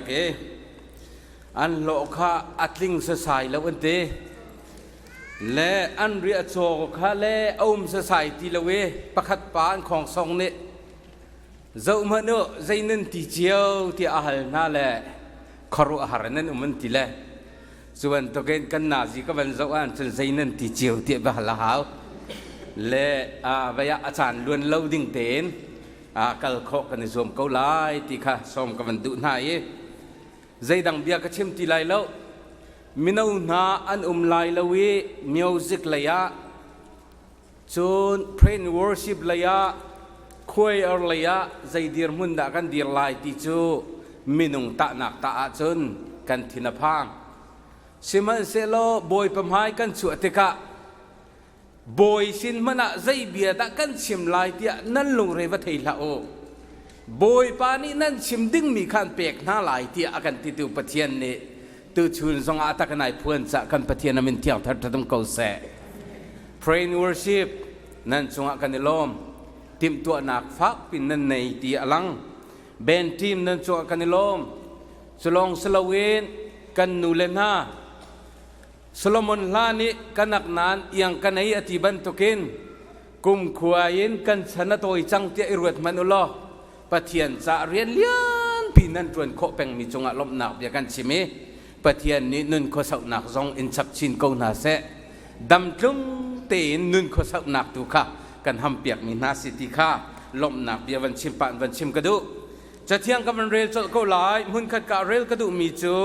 piak i an hlawh kha a tling sasai lo an ti. Le an riah caw kha le a um sasai ti lo i pakhat pa an khawngsong nih zohhmanh u zei nan ti cio tiah a hal hna le khuaruahhar in an um an ti le cu bantukin kan nazi ka van zoh ahcun zei nan ti cio tiah va hal a hau le vei ah a caan luan lo ding tein kal khawh kan i zuam ko lai ti kha sawm ka van duh hna i zeidang bia ka chim ti lai lo. Mino hna an um lai lo i music lei ah cun praise and worship lei ah choir lei ah zei dirhmun dah kan dir lai ti cu minung tahnak tah ahcun kan thin a phang. Sihmanhsehlaw Bawipa hmai kan chuah tikah Bawi sin hmanh ah zei bia dah kan chim lai tiah nan lungre va thei hlah u. Bawipa nih nan chim dingmi kha an pek hna lai tiah a kan titu Pathian nih tuchun zongah a tak in ai phuan cah kan Pathian a min thiang thar ṭhatum ko seh. Pray and worship nan cungah kan i lawm. Timhtuahnak fak pin nan nei ti a lang. Band team nan cungah kan i lawm. Culong si loin kan nu le hna Solomon hla nih ka nak nain iang ka nei a ti bantukin kumkhua in kan chan a tawi cang tiah i ruat hmanh u law Pathian ca rian lianpi nan ṭuan khawh pengmi cungah lawmhnak bia kan chim i Pathian nih nun khuasauhnak zong in chap chin ko hna seh. Damtlung tein nun khuasauhnak tu kha kan hampiakmi hna si ti kha lawmhnak bia van chim pah in van chim ka duh. Cathiang ka van rel colh ko lai. Hmunkhat ka rel ka duhmi cu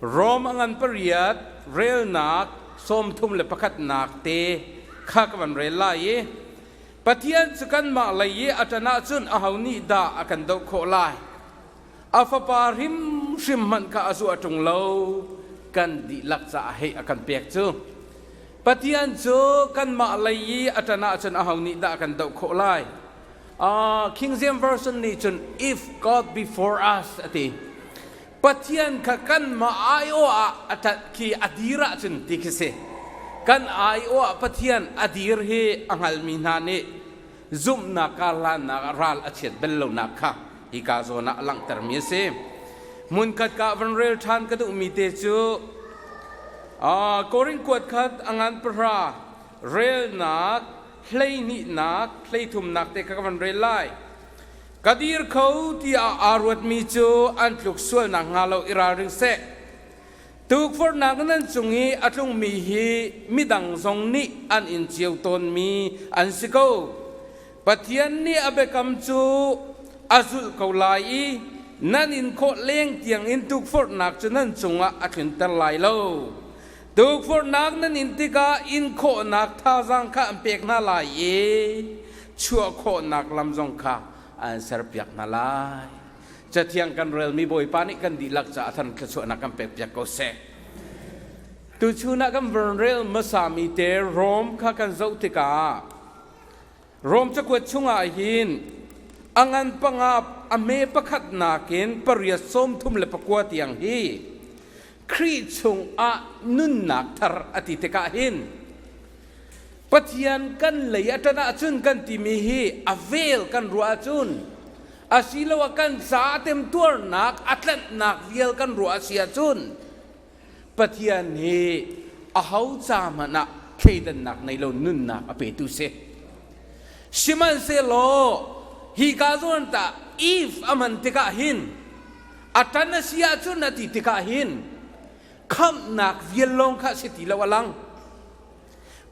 Rom a ngan pariat relnak 31nak te kha ka van rel lai i Pathian cu kanmah lei i a ṭan ahcun aho nih dah a kan doh khawh lai? A fapa hrimhrim hmanh kha a zuah ṭung lo, kan dihlak caah hei a kan pek cu. Pathian cu kanmah lei i a ṭan ahcun aho nih dah a kan doh khawh lai? King James Version nih cun if God be for us a ti. Pathian kha kanmah aiawh ah a ṭanh khi a dir ahcun ti khi si. Kan aiawh ah Pathian a dir hi a hngalmi hna nih zumhnak karhlannak ah ral a chiat bal lonak kha hika zawn ah a langhtermi a si. Hmunkhat ka van rel ṭhan ka duhmi te cu Korin kuat khat a ngan pahra relnak 12nak 13nak te kha ka van rel lai. Ka dir kho tiah aa ruatmi cu an tluk sual nakhnga lo i ralring seh. Tukforhnak nan cung i a tlungmi hi midang zong nih an in cio tawnmi an si ko. Pathian nih a biakam cu a zulh ko lai i nan in khawh leng tiangin tukforhnak cu nan cungah a tlunter lai lo. Tukforhnak nan in tikah in khawhnak thazaang kha an pek hna lai i chuah khawhnak lam zong kha an serpiak hna lai. Cathiang kan relmi Bawipa nih kan dihlak caah than thluachuahnak kan pekpiak ko seh. Tuchun ah kan van rel hmasami te Rom kha kan zoh tikah Rom cakuat chungah hin a ngan panga a hme pakhat nakin pariat 39 tiang hi Khrih chungah nunnak thar a ti tikah hin Pathian kan lei a ṭan ahcun kan timi hi a vel kan ruah ahcun asiloah kan caah temtuarnak a tlanhnak vial kan ruah a si ahcun Pathian hi aho ca hmanh ah thleidannak nei lo nunnak a petu si. Sihmanhsehlaw hi ka zawn tah if a hman tikah hin a ṭan a si ahcun a ti tikah hin khamhnak vial lawng kha si ti lo a lang.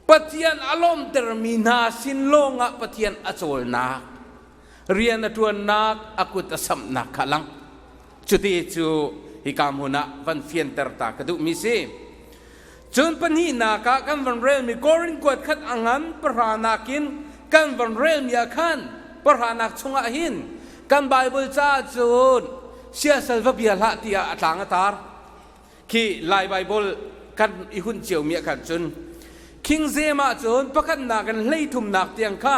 Pathian a lawmtermi hna sin lawngah Pathian a cawlnak, rian a ṭuannak, a kut a samhnak kha a lang. Cuti cu hika hmun ah van fianter ta ka duhmi si. Cun pahnihnak ah kan van relmi Korin kuat khat a ngan pahra nakin kan van relmi ah khan pahranak chungah hin kan Bible caah cun siasal va bia hlah tiah a tlang a tar. Khi Lai Bible kan i hun ciomi ah khan cun King James ah cun pakhatnak in 13nak tiang kha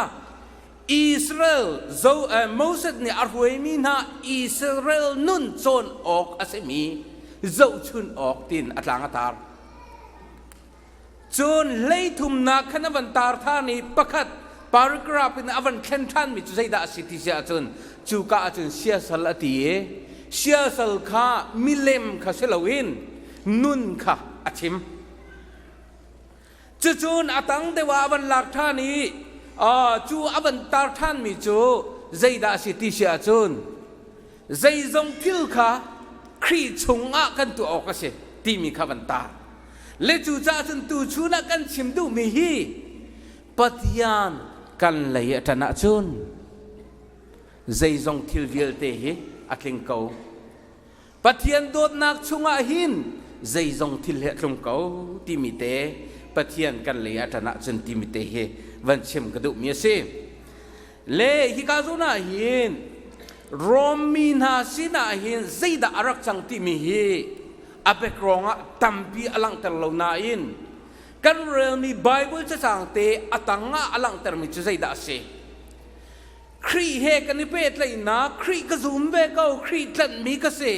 Israel zo Moses nih a hruaimi hna Israel nun cawn awk a simi zohchun awk tiin a tlang a tar. Cun 13nak khan a van tar than i pakhat paragraph in a van thlen ṭhanmi cu zeidah a si ti si ahcun cuka ahcun siasal a ti i. Siasal kha milem kha si loin nun kha a chim. Cucun a tang deuh ah a van lak ṭhan i cu a van tar ṭhanmi cu zeidah a si ti si ahcun zeizong thil kha Khrih chungah kan tuah awk a si timi kha van tar. Le cucaah cun tuchun ah kan chim duhmi hi Pathian kan lei a ṭan ahcun zeizong thil vialte hi a tling ko. Pathian dawtnak chungah hin zeizong thil he a tlung ko timi te Pathian kan lei a ṭan ahcun timi te hi van chim ka duhmi a si. Le hika zawn ah hin Rom mi hna sinah hin zeidah a rak cang timi hi a background ah tampi a langhter lo nain kan relmi Bible cacang te a tang ah a langhtermi cu zeidah a si? Khrih he kan i pehtlaihnak, Khrih ka zum ve ko, Khrih tlanhmi ka si.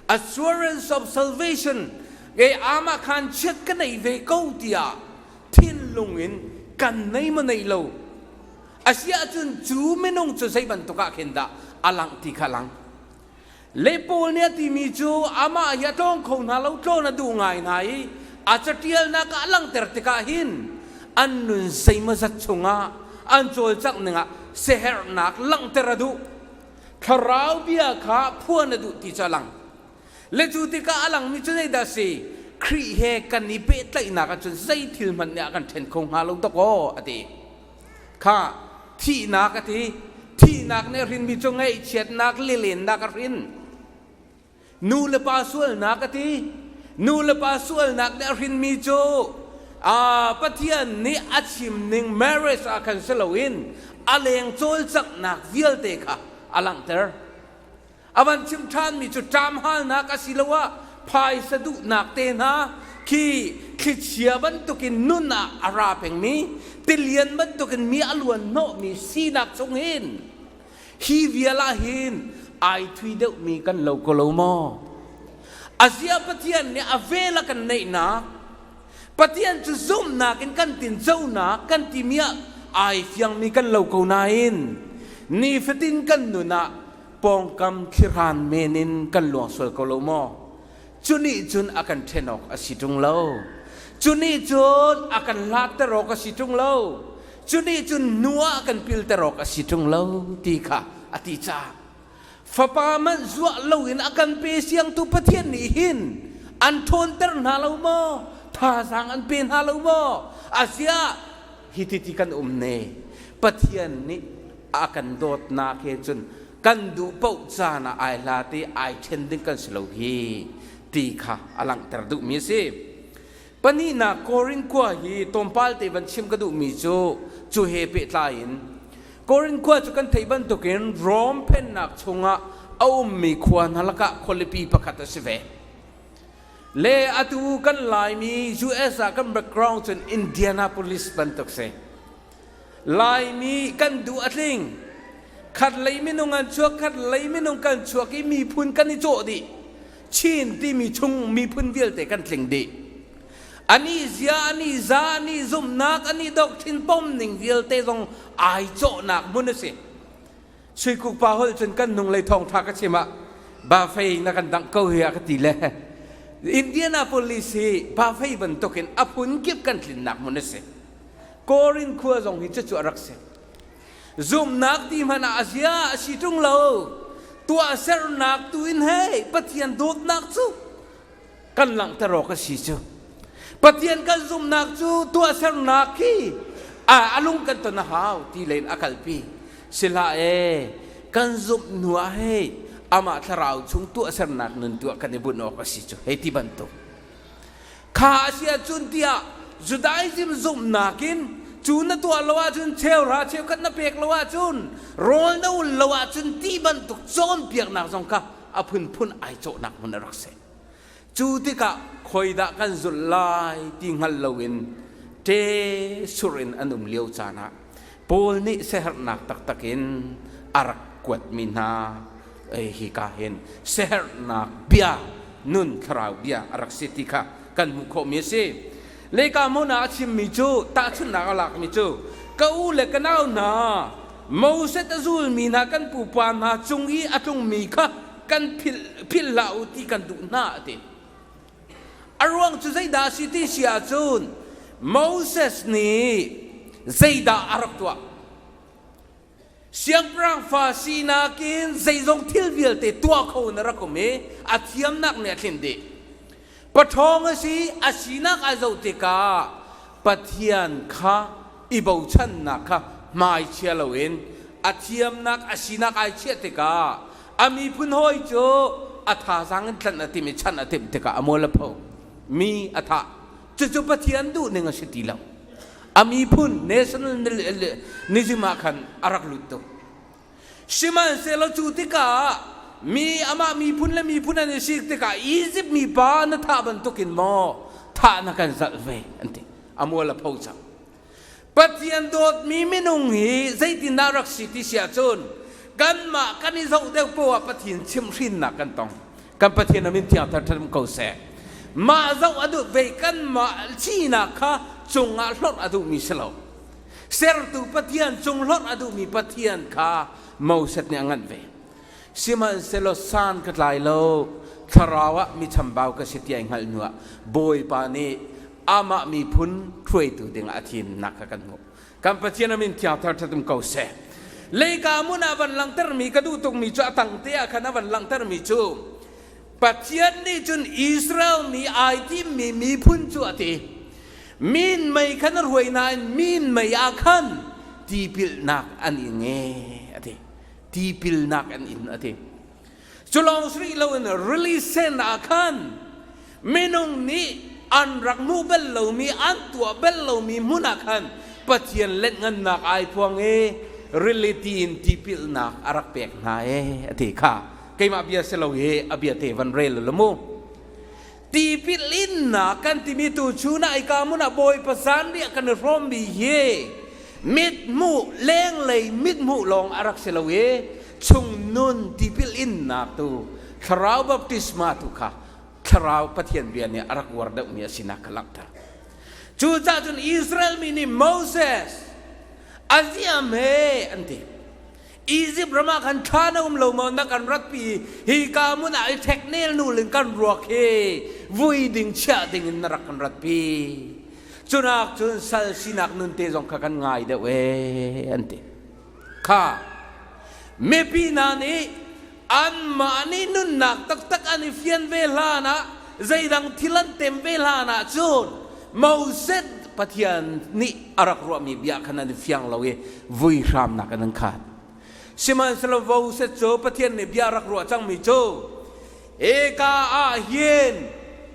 Assurance of salvation, kei amah khan chiat ka nei ve ko tiah thinlung in kan nei maw nei lo. Asi ahcun cu minung cu zei bantuk ah khin dah a langh ti kha lang. Le Paul nih a timi cu amah hi a tlawng kho hna lo, tlawn a duh ngai hna i a catialnak ah a langhter tikah hin an nun zeimawzat chungah an cawlcangh ning ah siaherhnak langhter a duh. Thlarau bia kha phuan a duh ti cu a lang. Le cu tikah a langmi cu zeidah a si? Khrih he kan i pehtlaihnak ahcun zei thil hmanh nih a kan ṭhen kho hnga lo dawkaw a ti. Kha thihnak a ti. Thihnak nih a hrinmi cu ngaihchiatnak, lilennak a hrin. Nu le pa sualnak a ti. Nu le pa sualnak nih a hrinmi cu Pathian nih a chim ning marriage ah khan si loin a leng cawlcanghnak vialte kha a langhter. A van chim ṭhanmi cu ṭamhalnak asiloah phaisa duhnak te hna khi thlichia bantukin nun ah a ra pengmi, tilian bantukin mi a luan hnawhmi sinak chung hin hi vial ah hin ai thui deuhmi kan lo ko lo maw? Azia Pathian nih a vel a kan neihnak, Pathian cu zumhnak in kan tinconak kan timi ah ai fiangmi kan lo ko nain nifatin kan nun ah pawngkam thlirhan men in kan luang sual ko lo maw? Cu nih cun a kan ṭhen awk a si ṭung lo. Cu nih cun a kan hlatter awk a si ṭung lo. Cu nih cun hnu ah a kan pilter awk a si ṭung lo ti kha a ti caah Fapa manh zuah loin a kan pe siangtu Pathian nih hin an ṭhawnter hna lo maw? Thazaang an pe hna lo maw? Asiah hiti ti kan um ne. Pathian nih a kan dawtnak he cun kan duh paoh caan ah ai hlat i ai ṭhen ding kan si lo hi ti kha a langhter duhmi a si. Pahnihnak Korin khua hi tlawmpal te van chim ka duhmi cu cu he pehtlai in Korin khua cu kan theih bantukin Rom pennak chungah a ummi khua hna lakah khualipi pakhat a si ve. Le atu kan Laimi US ah kan background cun Indianapolis bantuk si. Laimi kan duh a tling. Khat lei minung an chuak, khat lei minung kan chuak i miphun kan i cawh dih. Chin timi chung miphun vialte kan tling dih. Ani zia, ani za, ani zumhnak, ani doctrine pom ning vialte zong ai cawhnak hmun a si. Suikuk pa holh cun kan hnunglei thawngṭha ka chim ah Bafei na kan dangh ko hi a ka ti le Indianapolis hi Bafei bantukin a phun kip kan tlinnak hmun a si. Korin khua zong hi cucu a rak si. Zumhnak ti hmanh ah a zia a si ṭung lo. Tuahsernak tu in hei Pathian dawtnak cu kan langhter awk a si cu. Pathian kan zumhnak cu tuahsernak khi a lung kan ton a hau ti len a kalpi. Sihlah e, kan zumh hnu ah hei amah thlarau chung tuahsernak nun tuah kan i bunh awk a si cu hei ti bantuk. Kha a si ahcun tiah Judaism zumhnak in cu na tuah lo ahcun cheuhra cheukhat na pek lo ahcun rawl na ul lo ahcun ti bantuk cawnpiaknak zong kha a phunphun ai cawhnak hmun a rak si. Cu tikah khawidah kan zulh lai ti hngal loin ṭe sur in an um lio caan ah Paul nih siaherhnak taktak in a rak kuatmi hna hika hin siaherhnak bia nun thlarau bia a rak si ti kha kan hmuh khawhmi a si. Leka hmun ah a chimmi cu tahchunhnak a lakmi cu ka u le ka nau hna Moses a zulmi hna kan pupa hna cung i a tlungmi kha. kan philh philh hlah u ti kan duh hna a ti. A ruang cu zeidah a si ti si ahcun Moses nih zeidah a rak tuah? Siangpahrang fa sinak in zeizong thil vialte tuah kho in a rak um i a thiamnak nih a tlinh dih. Paṭhawng a si, a sinak a zoh tikah Pathian kha i bochannak kha hmaichia loin a thiamnak a sinak ai chiah tikah a miphun hawi cu a thazaang in tlanh a timh i chanh a timh tikah a mual a pho. Mi a thah. Cucu Pathian duhning a si ti lo. A miphun nationalism ah khan a rak lut tuk. Sihmanhsehlaw cu tikah mi amah miphun le miphun an i sik tikah Izipt mipa na thah bantukin maw thah na kan zalh ve an ti. A mual a pho cang. Pathian dawtmi minung hi zeitindah rak si ti si ahcun kanmah kan i zoh deuh poah Pathian chimhhrinnak kan tong. Kan Pathian a min thiang thar ṭhat ko seh. Mah zoh a duh ve kanmah sinak kha cungah hlorh a duhmi si lo. Sertu Pathian cung hlorh a duhmi Pathian kha Moses nih a nganh ve. Sihmanhsehlaw san ka tlai lo, thlarau ah mi chambau ka si ti ai hngalh hnuah Bawipa nih amah miphun hruaitu dingah a thimnak kha kan hmuh. Kan Pathian a min thiang thar ṭhat um ko seh. Leika hmun ah van langhtermi ka duh tukmi cu a tang te ah khan a van langhtermi cu Pathian nih cun Israel mi ai timmi miphun cu a ti. Min mei khan a hruai nain min mei ah khan tipilnak an in nge a ti. Tipilnak an in a ti. Cu lawng si rih loin rili sen ah khan minung nih an rak hmuh bal lomi an tuah bal lomi hmun ah khan Pathian lenhngannak ai phuang i rili ti in tipilnak a rak pek hna e a ti kha keimah bia si lo hi a bia te van rel u mu tipil innak kan timi tu chun ah ika mun ah Bawipa zanriah kan i hrawmmi hi mithmuh lenglei mithmuh lawng a rak si lo i chung nun tipil innak tu thlarau baptisma tu kha thlarau Pathian bia nih a rak uar deuhmi a sinak kha langhter. Cucaah cun Israel mi nih Moses a ziam he an ti. Izipt ram ah khan thla na um lo maw na kan ratpi hi ka hmun ah i ṭhek nel nul in kan ruak hi vui ding chiah ding in na rak kan ratpi. Cunak cun sal sinak nun te zong kha kan ngai deuh ee an ti. Kha mipi hna nih anmah nih nunnak taktak an i fian ve hlan ah zeidang thil an tem ve hlan ah cun Moses Pathian nih a rak ruahmi bia khan an i fiang lo i vui hramnak in an khat. Sihmanhsehlaw Moses cu Pathian nih bia rak ruah cangmi cu hika ah hin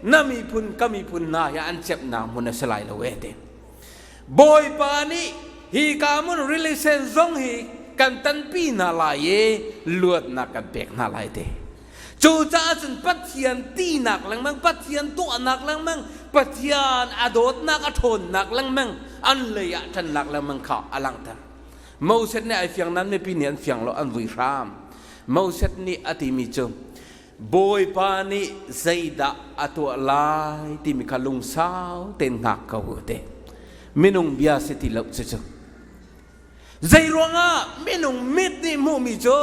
na miphun ka miphun hna hi an cepnak hmun a si lai lo e ti. Bawipa nih hika hmun rili sen zong hi kan tanpi hna lai i luatnak kan pek hna lai ti. Cucaah cun Pathian tinak lengmang, Pathian tuahnak lengmang, Pathian a dawtnak, a ṭhawnnak lengmang, an lei ah ṭannak lengmang kha a langhter. Moses nih ai fiang nain mipi nih an fiang lo, an vui hram. Moses nih a timi cu Bawipa nih zeidah a tuah lai timi kha lungsau tein hngak ko u ti. Minung bia si ti lo cucu. Zeiruangah minung mit nih hmuhmi cu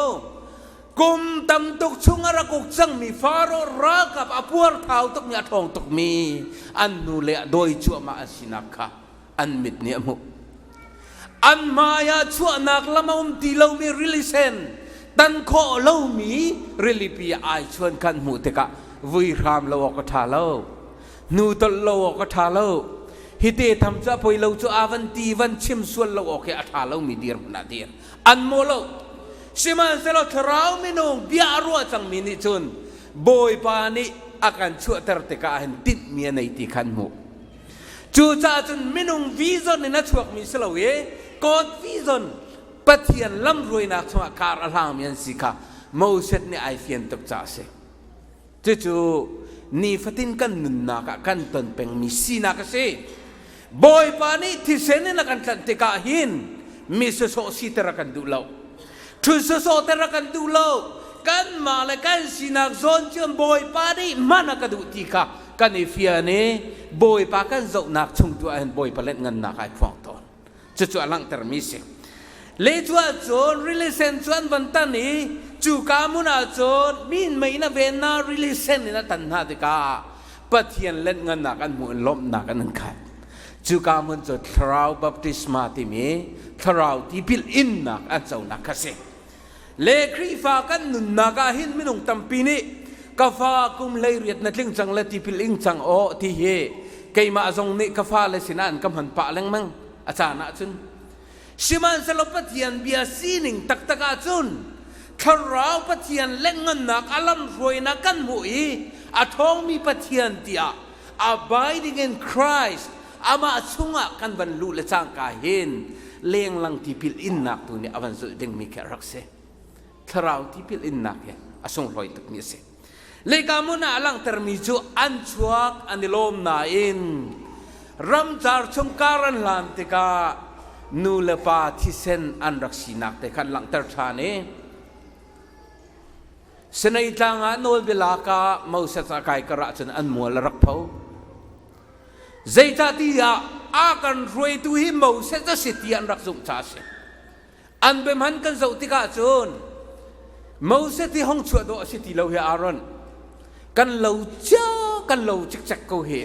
kum tam tuk chung a rak uk cangmi Faro ralkap a puarthau tukmi a ṭhawng tukmi an nu le a dawi cuahmah an sinak kha an mit nih a hmuh. An hmai ah chuahnak lam a um ti lomi rili sen tan khawh lomi rilipi ai chuan khan hmuh tikah vui hram lo awk a ṭha lo. Hnu tolh lo awk a ṭha lo. Hi te tham cu a poi lo cu a van ti van chim sual lo awk hi a ṭha lomi dirhmun ah dir. An maw lo. Sihmanhsehlaw thlarau minung bia a ruah cangmi nih cun Bawipa nih a kan chuahter tikah hin tinhmi a nei ti kha an hmuh. Cucaah cun minung vision in a chuakmi si lo i God vision Pathian lamhruainak chungah kar a hlangmi an si kha Moses nih ai fian tuk caah a si. Cucu nifatin kan nunnak ah kan ton pengmi sinak a si. Bawipa nih thisen in a kan tlanh tikah hin mi sawsawh siter a kan duh lo. Thu sawsawhter a kan duh lo. Kanmah le kan sinak zawn cun Bawipa nih hman a ka duh ti kha kan i fian i Bawipa kan zohnak chung tu ah hin Bawipa lenhngannak ai phuang tawn. Cucu a langhtermi si. Le cu ahcun rili sen cu an van tan i Cuka hmun ah cun minmei in a ven hna, rili sen in a tan hna tikah Pathian lenhngannak an hmuh in lawmhnak an an khat. Cuka hmun cu thlarau baptisma timi thlarau tipil innak an conak kha si. Le Khrihfa kan nunnak ah hin minung tampi nih ka fa kum 18 na tling cang le tipil ing cang aw ti hi keimah zong nih ka fale sinah an ka hman pah lengmang a caan ahcun. Sihmanhsehlaw Pathian bia sining taktak ahcun Thlarau Pathian lengngannak a lamhruainak kan hmuh i a ṭhawngmi Pathian tiah abiding in Christ amah chungah kan van luh le cangka hin lenglang tipil innak tu nih a van zulh dingmi khi a rak si. Thlarau tipil innak hi a sunglawi tukmi a si. Leika hmun ah a langhtermi cu an chuak an i lawm nain ramcar chung kar an hlan tikah nu le pa thisen an rak sinak te kha an langhter ṭhan i Sinai tlang ah nawlbia ah Moses a kai kar ahcun an mual a rak pho. Zeicahtiah a kan hruaitu hi Moses a si ti an rak zumh caah a si. An biahman kan zoh tikah cun Moses hi hong chuah dawh a si ti lo hi Aaron kan lo cia kan lo cikcek ko hi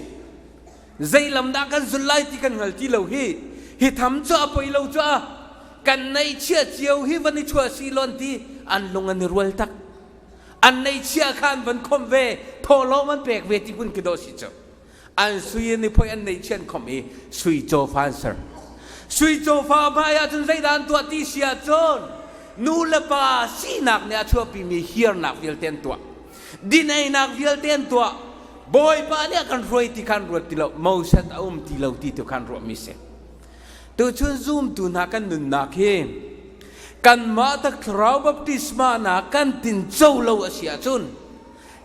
zei lam dah kan zul lai ti kan hngal ti lo hi hi tham cu a poi lo cu a kan neihchia cio hi van i chuah si lon ti an lung an i rual tak an neihchia kha an van khomh ve thawhlawm an pek ve ti phun ki dawh si cu An sui in i phoih an neihchiah an khomh i sui cawfa an ser. Sui cawfa hmai ahcun zeidah an tuah ti si ahcun nu le pa sinak nih a chuahpimi hiarnak vialte an tuah. Din einak vialte an tuah. Bawipa nih a kan hruai ti khan ruat ti lo. Moses a um ti lo ti tu khan ruahmi si. Tuchun zumtu hna kan nunnak hi kanmah tak thlarau baptisma na kan tinco lo a si ahcun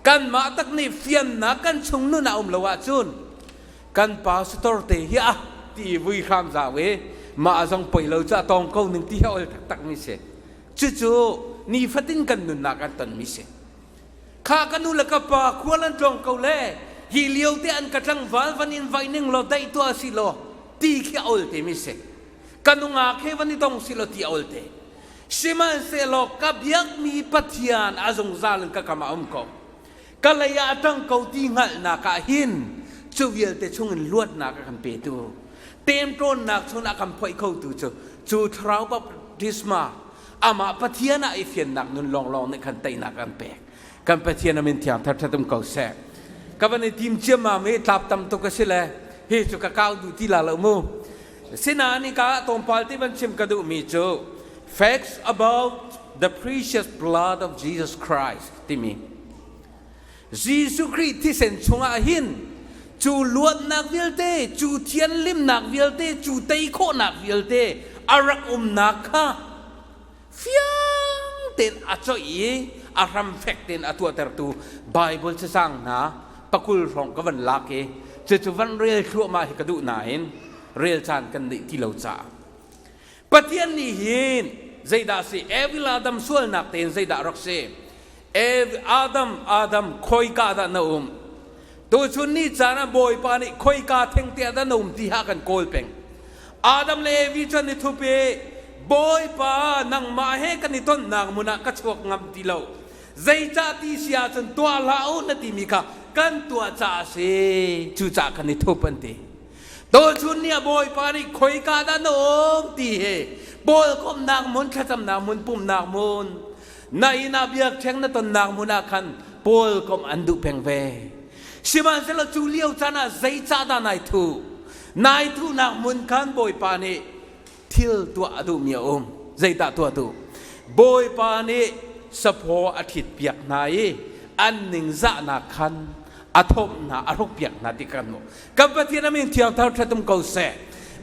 kanmah tak nih fiannak kan chung nun a um lo ahcun kan pastor te hi a ti vui hram zau i mah zong poi lo cu a tong ko ning ti hi a ol taktak mi si. Cucu nifatin kan nunnak an ton mi si. Kha ka nu le ka pa khual an tlawng ko le hi lio te an ka tlangval van in vai ning law daih tuah si law ti khi a ol te mi si. Ka nungak he van i tong si law ti a ol te. Sihmanhsehlaw ka biakmi Pathian a zungzal in ka kam ah um ko. Ka lei ah a ṭang ko ti hngalhnak ah hin cu vialte chungin luatnak a kan petu, temṭawnnak chungin a kan phoih khotu cu cu thlarau baptisma amah Pathian ah i fiannak nun lawnglawng nih khan teinak an pek. Kan Pathian a min thiang thar um ko seh. Ka van i tim ciammam i tlap tam tuk a si le hi cu ka kau duh ti la lo mu. Sinain hika ah tlawmpal te van chim ka duhmi cu Facts about the precious blood of Jesus Christ timi Jesuh Khrih thisen chungah hin cu luatnak vialte, cu thianhlimnak vialte, cu tei khawhnak vialte a rak umnak kha fiang tein a coih i a hram fek tein a tuahtertu Bible cacang hna pakul hrawng ka van lak i cucu van rel thluahmah hi ka duh nain rel caan kan neih ti lo caah Pathian nih hin zeidah si Evil Adam sualnak tein zeidah rak si Adam Adam khoika dah na um Tuchun ni caan ah Bawipa nih khoika thengte ah dah na um ti ha kan kawl peng. Adam le Evi cu an i thup i Bawipa nangmah he kan i tonnak hmun ah ka chuak ngam ti lo. Zeicah ti si ahcun tuah hlah u na timi kha kan tuah caah a si. Cucaah kan i thup an ti. Tuchun ni ah Bawipa nih khoika dah na um ti hi pawlkomhnak hmun, thlacamnak hmun, pumhnak hmun, na inn ah biakṭheng na tonnak hmun ah khan pawlkomh an duh peng ve. Sihmanhsehlaw cu lio caan ah zeicahdah nai thuh? Nai thuhnak hmun khan Bawipa nih thil tuah a duhmi a um. Zeidah tuah duh? Bawipa nih saphaw a ṭhitpiak hna i an ningzahnak khan a thawmh hna, a hrukpiak hna ti kan hmuh. Kan Pathian a min thiang thar ṭhatum ko seh.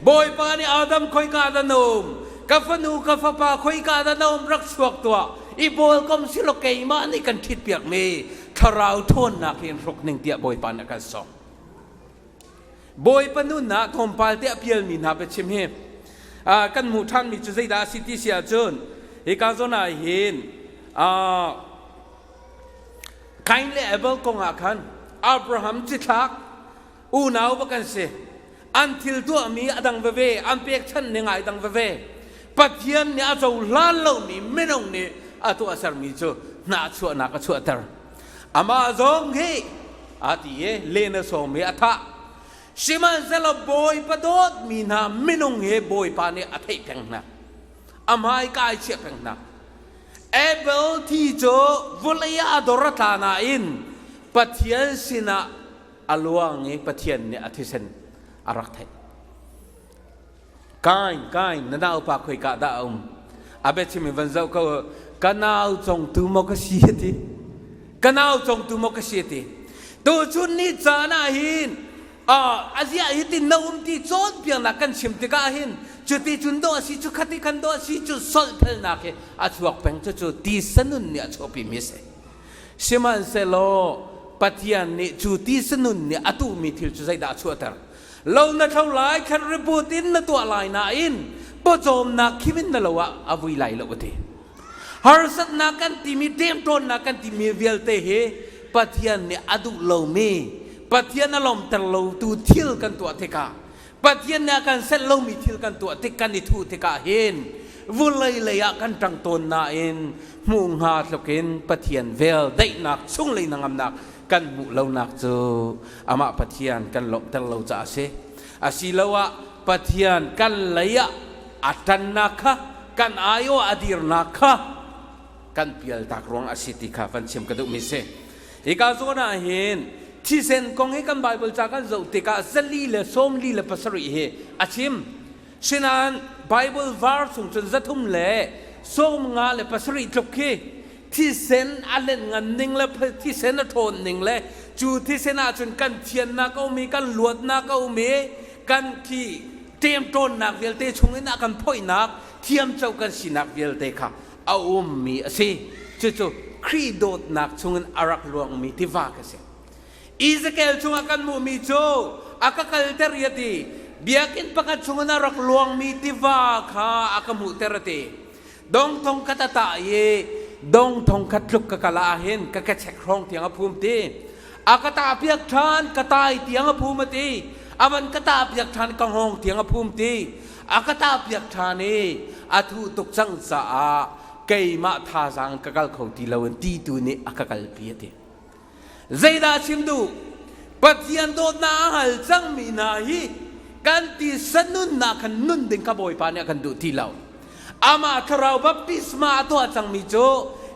Bawipa nih Adam khoika dah na um? Ka fanu, ka fapa khoika dah na um? Rak chuak tuah. I bawlkom si law keimah nih kan ṭhitpiakmi thlarau ṭhawnnak hi in hruk ning tiah Bawipa nih a kan sawm. Bawipa nun ah tlawmpal te a pialmi hna biachim hi kan hmuh ṭhanmi cu zeidah a si ti si ahcun hika zawn ah hin Kain le Abel kong ah khan Abraham cithlak unau va kan si. An thil tuahmi a dang veve, an pekchanh ning ai dang veve. Pathian nih a cohlan lomi minung nih a tuahsermi cu hnahchuahnak a chuahter. Amah zong hi a ti i len a sawm i a thah. Sihmanhsehlaw Bawipa dawtmi hna minung hi Bawipa nih a theih peng hna. A hmaika ai chiah peng hna. Abel thi cu vawlei ah a dor a tla nain Pathian sinah a luang i Pathian nih a thisen a rak theih. Kain, Kain, na naupa khoika dah a um? A biachim in van zoh ko, ka nau congtu maw ka si a ti. Ka nau congtu maw ka si a ti. Tuchun ni caan ah hin a ziah hi tin na um ti cawnpiaknak kan chim tikah hin cuti cun dawh a si cu khati khan dawh a si cu solhphelnak hi a chuak peng cucu tisa nun nih a chuahpimi a si. Sihmanhsehlaw Pathian nih cu tisa nun nih a tuhmi thil cu zeidah a chuahter? Lo na thlo lai, thlan riput in na tuah lai nain pawcawmnak khim in na lo ah a vui lai lo a ti. Harsatnak kan timi, ṭemṭawnnak kan timi vialte hi Pathian nih a duh lomi, Pathian a lawmter lotu thil kan tuah tikah, Pathian nih a kan senh lomi thil kan tuah tik kan i thuh tikah hin vulei lei ah kan ṭang tawn nain hmuh hnga tluk in Pathian vel daihnak chunglei hnangamnak kan hmuh lonak cu amah Pathian kan lawmhter lo caah a si. Asiloah Pathian kan lei ah a ṭannak kha kan aiawh a dirnak kha kan pialtak ruang a si ti kha van chim ka duhmi si. Hika zawn ah hin thisen kong hi kan Bible ca kan zoh tikah 447 hi a chim. Sinain Bible var chung cun 357 tluk khi thisen a len ngan ning le thisen a ṭhawn ning le cu thisen ahcun kan thiannak a um i kan luatnak a um i kan khi ṭemṭawnnak vialte chungin a kan phoihnak thiamco kan sinak vialte kha a ummi a si. Cucu Khrih dawtnak chungin a rak luangmi tiva ka si. Ezekiel chungah kan hmuhmi cu a ka kalter i a ti. Biakinn pakhat chungin a rak luangmi tiva kha a ka hmuhter a ti. Dong thong khat a tah i dong thong khat tluk ka kal ah hin ka kechek hrawng tiang a phum ti. A ka tahpiak ṭhan, ka tai tiang a phum a ti. A van ka tahpiak ṭhan, ka hngawng tiang a phum ti. A ka tahpiak ṭhan i a thuh tuk cang caah keimah thazaang ka kal kho ti lo in ti tu nih a ka kalpi a ti. Zeidah chim duh? Pathian dawtnak a hngal cangmi hna hi kan tisa nunnak khan nun ding kha Bawipa nih a kan duh ti lo. Amah thlarau baptisma a tuah cangmi cu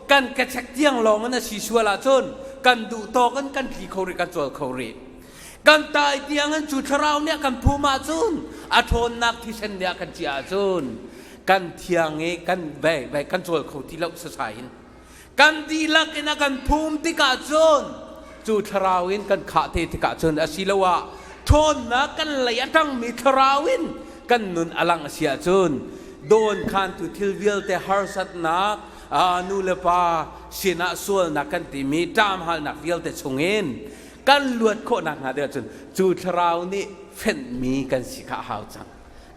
kan kechek tiang lawng in a si sual ahcun kan duh tawk in kan tli kho rih, kan cawl kho rih. Kan tai tiang in cu thlarau nih a kan phum ahcun a ṭhawnnak thisen nih a kan ciah ahcun kan thiang i kan ve ve kan cawl kho ti lo sasai in. Kan dihlak in a kan phum tikah cun cu thlarau in kan khah te tikah cun asiloah ṭhawnnak kan lei a ṭangmi thlarau in kan nun a lang a si ahcun dawnkhantu thil vialte harsatnak nu le pa sinah sualnak kan timi ṭamhalnak vialte chungin kan luat khawh nakhnga ding ahcun cu thlarau nih fenhmi kan si kha a hau cang.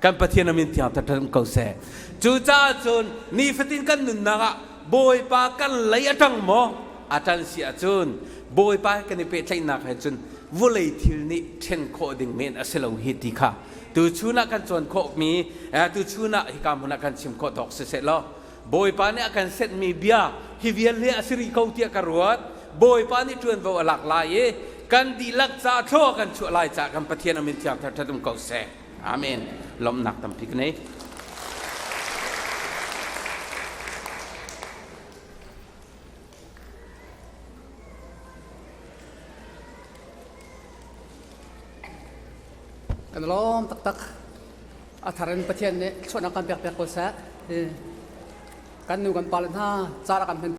Kan Pathian a min thiang ṭhaṭhan ko seh. Cucaah cun nifatin kan nunnak ah Bawipa kan lei a ṭang maw? A ṭan si ahcun Bawipa he kan i pehtlaihnak he cun vawlei thil nih ṭhen khawh ding men a si lo hi ti kha tuchun ah kan cawn khawhmi tuchun ah hika hmun ah kan chim khawh tawk siseh law Bawipa nih a kan senhmi bia hi vial hi a si rih ko tiah ka ruat. Bawipa nih ṭuanvo a lak lai i kan dihlak ca thlaw kan chuah lai caah kan Pathian a min thiang ṭhat um ko seh. Amen. Lawmhnak tampi ka nei. Kan lawm taktak. A thar in Pathian nih chuahnak kan pek pek ko seh. Kan nu kan pa le hna ca rak kan hman.